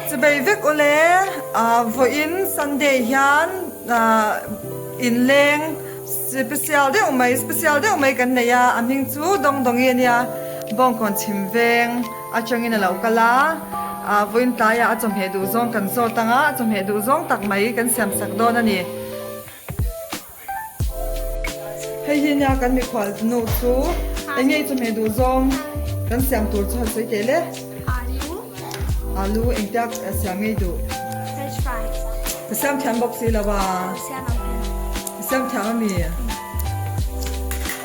Chubei vek awle vawiin Sunday hian inleng special deuh mai special deuh mai kan nei a, a hming chu Dawngdawngi a nia, Bawngkawn chhim veng atangin a lo kal a, vawiin tlaiah a chawhmeh duh zawng kan zawt ang a, a chawhmeh duh zawng tak mai kan siam sak dawn a ni. Hei hi nia kan mikhual nu chu eng nge i chawhmeh duh zawng kan siam tur chu han sawi teh le. Alu. Alu engtia siam ngei duh? French fries. Ka siam thiam bawk si lo a. Ka siam ang em. Ka siam thiam ami?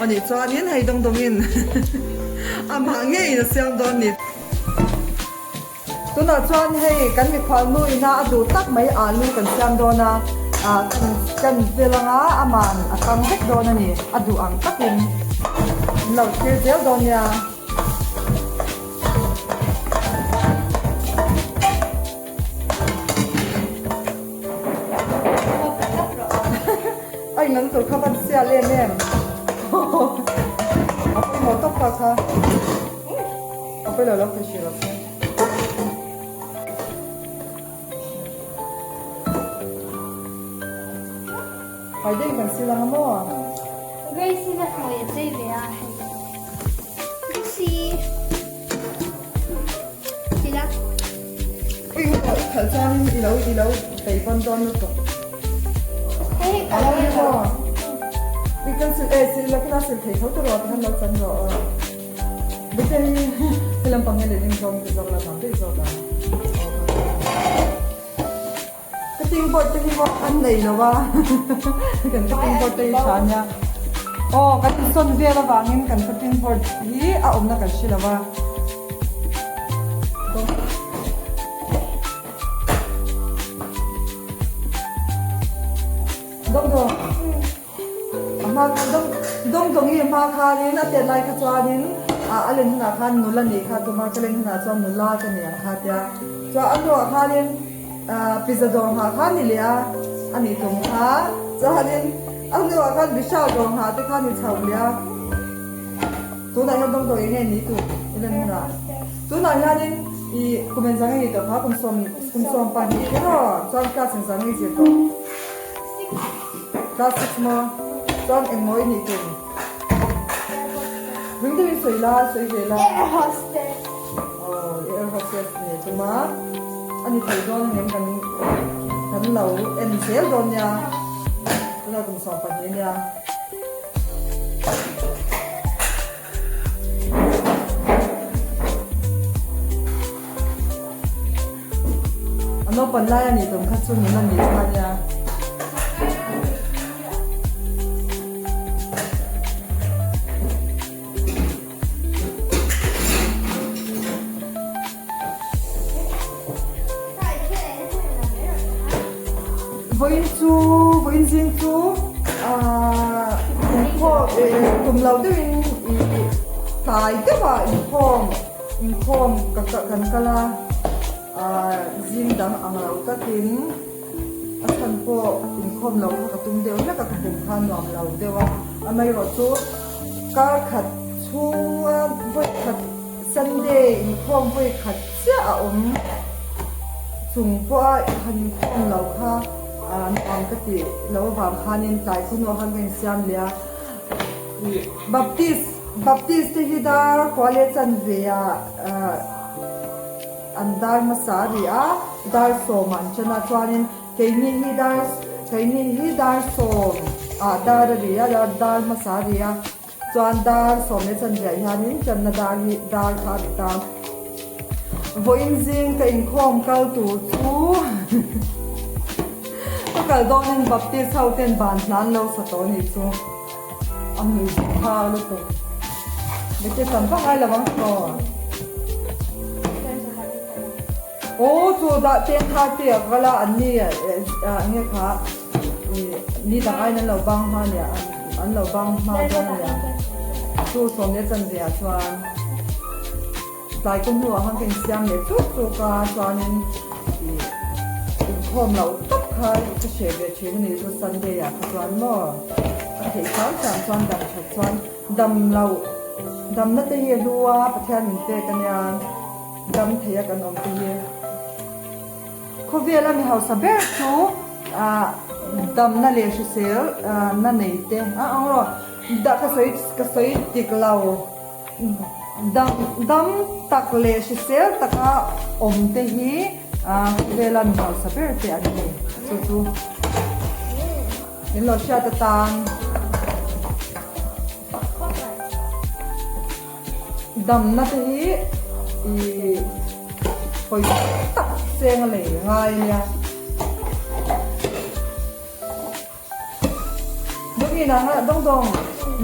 Anih chuanin hei dawng dawngin amah ngeiin a siam dawn ni. Tunah chuan hei kan mikhual nu ina a duh tak mai alu kan siam dawn a, ah kan kan vel anga aman a kang vek dawn a ni, a duh ang takin min lo thlir zel dawn nia. A inang tur kha van sial em em a pawimawh tawp ta kha. A pawi lo lo ka hre lo che. Pai deuh kan sil ang a maw? Grace in a hmui a chei ve a hei. Lucy. Sila. Ui hu i khalh chuan i lo i lo bei pawn dawn lutuk. Hei A lo ni maw? I kan sil e sil la kila sil thei tho te rawh tikhan lo chan rawh aw. Bete hi he lampang hian letling zawng ti zawk la nuam daih zawk ang. Cutting board te hi maw an nei lo a kan cutting board te hi tha ania. Aw kan insawn vel avangin kan cutting board hi a awmna kan hre lo a. Dawng dawng. A hma khan dawng dawng dawng hi a hma khanin a tet lai kha chuanin ah a len hunah khan nula nih kha tum a ka len hunah chuan nula ka ni ang kha tia chuan a hnuah khanin ah pizza dawr nghah kha ni leh a a nih tum kha chuanin a hnuah khan vishal dawr nghah te kha ni chho leh a tunah hian dawng dawng eng nge ni tur i len hunah tunah hianin ih kum engzah nge ni tawh kha kum sawm kum 12 tiraw chuan class engzah nge i zir tawh. Class 6 maw? Chuan eng maw i nih tum? Ring deuhin sawi la, sawi ve la. Air hostess. Oh, air hostess ni tum a. A ni thei dawn angem kan kan lo en zel dawn nia. Tunah kum 12 nia. A naupan lai a nih tum kha chu nula nih kha nia. Vawiin chu vawiin zing chu ahh inkhawm tum lo deuhin ih tlai deuhah inkhawm inkhawm ka kan kal a ahh zing dang ang lo takin a chhan pawh inkhawm lo kha ka tum deuh hlek a ka pum kha nuam lo deuh a amaherawh chu kar khat chhunga vawi khat Sunday inkhawm vawi khat chiah a awm chung pawha han inkhawm lo kha nuam ka ti lo avang khanin tlai khawhnuah khan ka insiam leh a ih Baptist Baptist te hi dar kua leh chanve ah an dar hmasa a ri a dar sawmah an ṭan a chuanin keini hi dar keini hi dar sawm ah dar a ri a dar hmasa a ri a. Chuan dar sawm leh chanve hianin channa dar hi dar kha a ri ta. Vawiin zing ka inkhawm kal tur chu ka kal dawnin Baptist ho ten ban hna an lo sa tawh anih chu a hmui tha lutuk. Bete tam vak ngai lo ang tawh. Aw chu dah ten thar te a kal a an ni enge kha ni dang aiin an lo bang hma nia an lo bang hma dawn a nia chu sawm leh chanve ah chuan tlai kawng hnuah khan ka insiam leh chuk chuk a chuanin ih inkhawm loh tawp kha ka hreh ve thin a ni chu Sunday ah kha chuan maw a theih hram hram chuan dam that chuan dam loh damna te hi a hlu a Pathian min pek a nia. Dam thei a kan awm te hi. Khawvela mi hausa ber chu damna leh hrisel na nei te a ang rawh. Dah ka sawi ka sawi dik lo. Dam dam tak leh hrisel taka awm te hi khawvela mi hausa ber te an ni. Chu chu min lo hriat atan. Damna te hi ih pawisa tak cheng a lei ngai a nia. Dawngin anga dawng dawng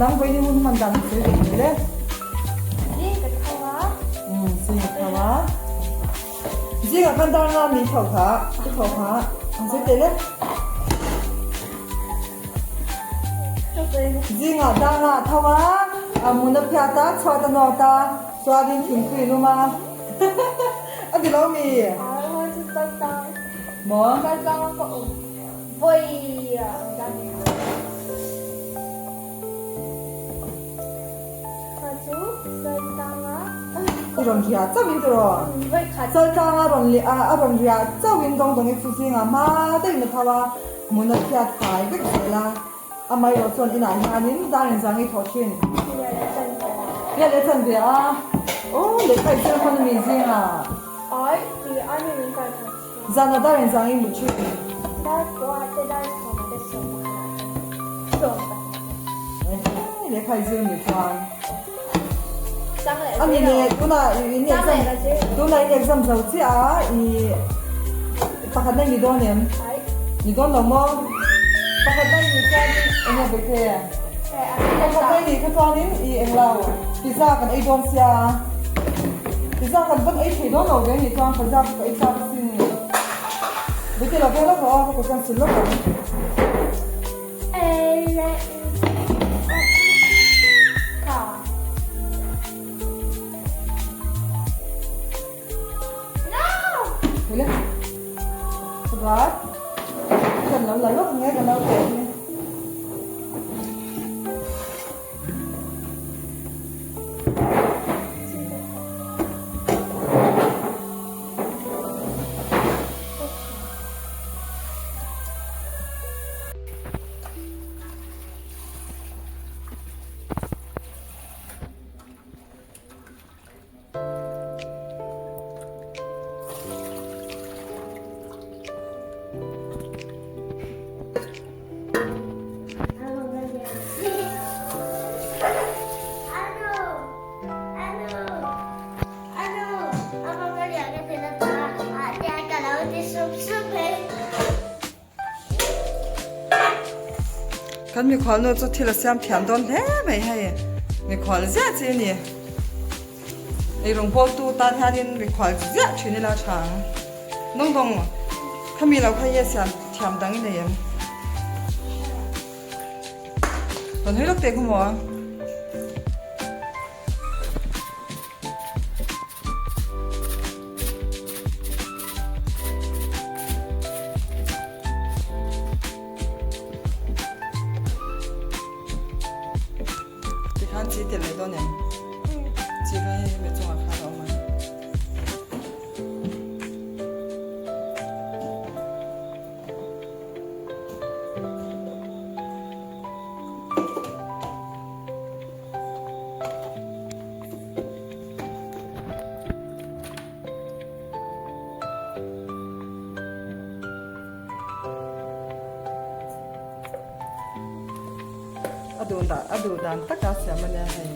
nang vawiin i hun hman dan hi sawi ve thei le. Zing ka tho a. Umm zing ka tho a. Zingah khan dar nga mi tho kha i tho kha ang sawi teh le. Zingah dar nga a tho a, a mun a phiat a, chhuat a nawt a, chuanin thingpui a lum a. A ti lo mi? Maw? I rawn riah chauhin tiraw? Chaltlanga rawn leh a, a rawn riah chauhin dawngdawng i chu zingah hma deuhin a tho a, hmun a phiat fai vek zel a. Amaherawh chuan inah hianin dar inzang i thawh thin. Riah leh chan ve a. Aw, lehkha i zir hman a mi zingah. Zanah dar inzang i mu thin. Lehkha i zir ni chuan. A ni le, tunah in exam, tunah in exam zo chiah a, i pakhat na i ni dawn em? Ni dawn lo maw? Pakhat na i nih chuanin eng nge Bete? Pakhat na i nih kha chuanin i eng lo, pizza kan ei dawn sia. Pizza kan van ei thei dawn lo ve nih chuan pizza chu ka ei chak asin. Bete lo ve lawk rawh aw, ka kut chuan sil lawk ang. Kan mikhual nu chu thil a siam thiam dawn hle mai hei mikhual ziah chi a ni eirawng bawl tu tan hianin mikhual ziah thin ila tha ang dawng dawng khami lo kha hi a siam thiam dang i nei em rawn hawi lawk teh khaw maw. Tikhan chi tel leh dawn em? Chi kha hei hemi chungah khan a awm a. A duh dan a duh dan taka siam a nia hei.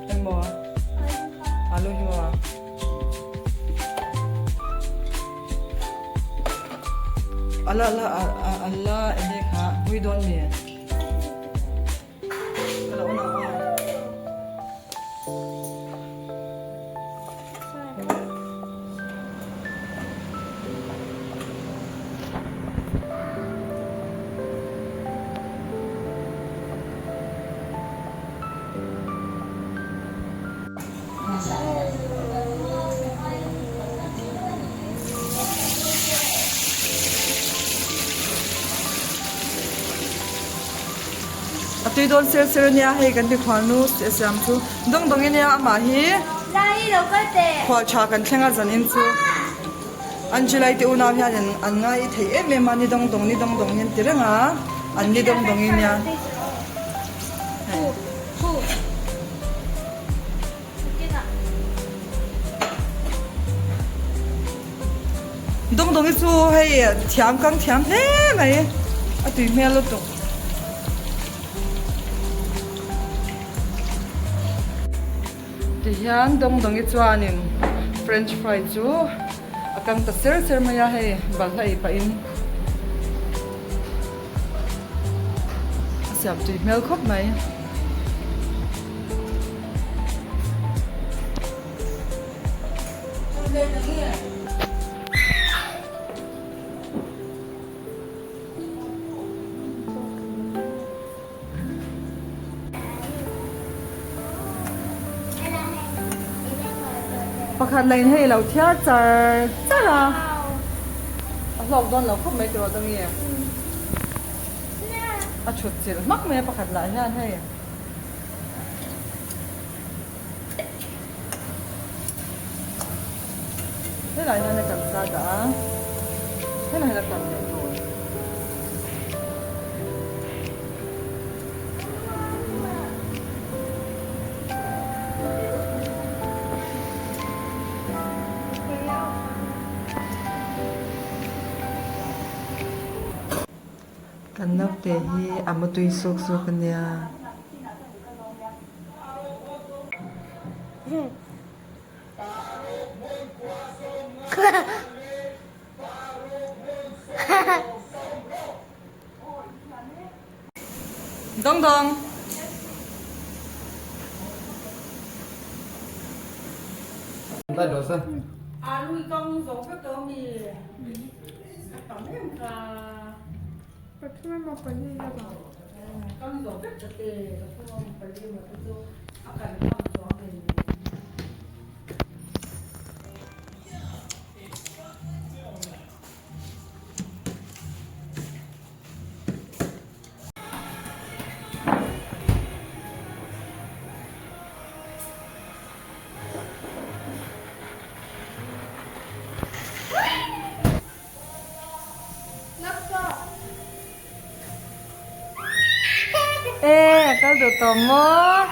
Engmaw? Alu hi maw? Ala ala ala enge kha hui dawn mi? A tui dawn ser ser ania hei kan mikhualnu siam chu dawng dawng ania amah hi khual tha kan thleng a zanin chu Angela te unau hian an ngai thei em em a ni dawng dawng ni dawng dawng hi an ti reng a an ni dawng dawng ania hei. Dawng dawng hi chu hei thiam kang thiam hle mai a tui hmel lutuk. Tihian dawng dawng hi chuanin french fry chu a kang ta ser ser mai a hei balhla ei pahin a siam tui hmel khawp mai. Pakhat lain hei lo thiar char char a, a hlawk dawn lo khawp mai tiraw Dawngi? A thut chilh hmak mai a pakhat lah hian hei. Helai hian a kan sa dah a, helai hian a kan leh tur. Kan naute hi a mutui suk suk a nia. Dawng dawng. E a kal duh tawh maw?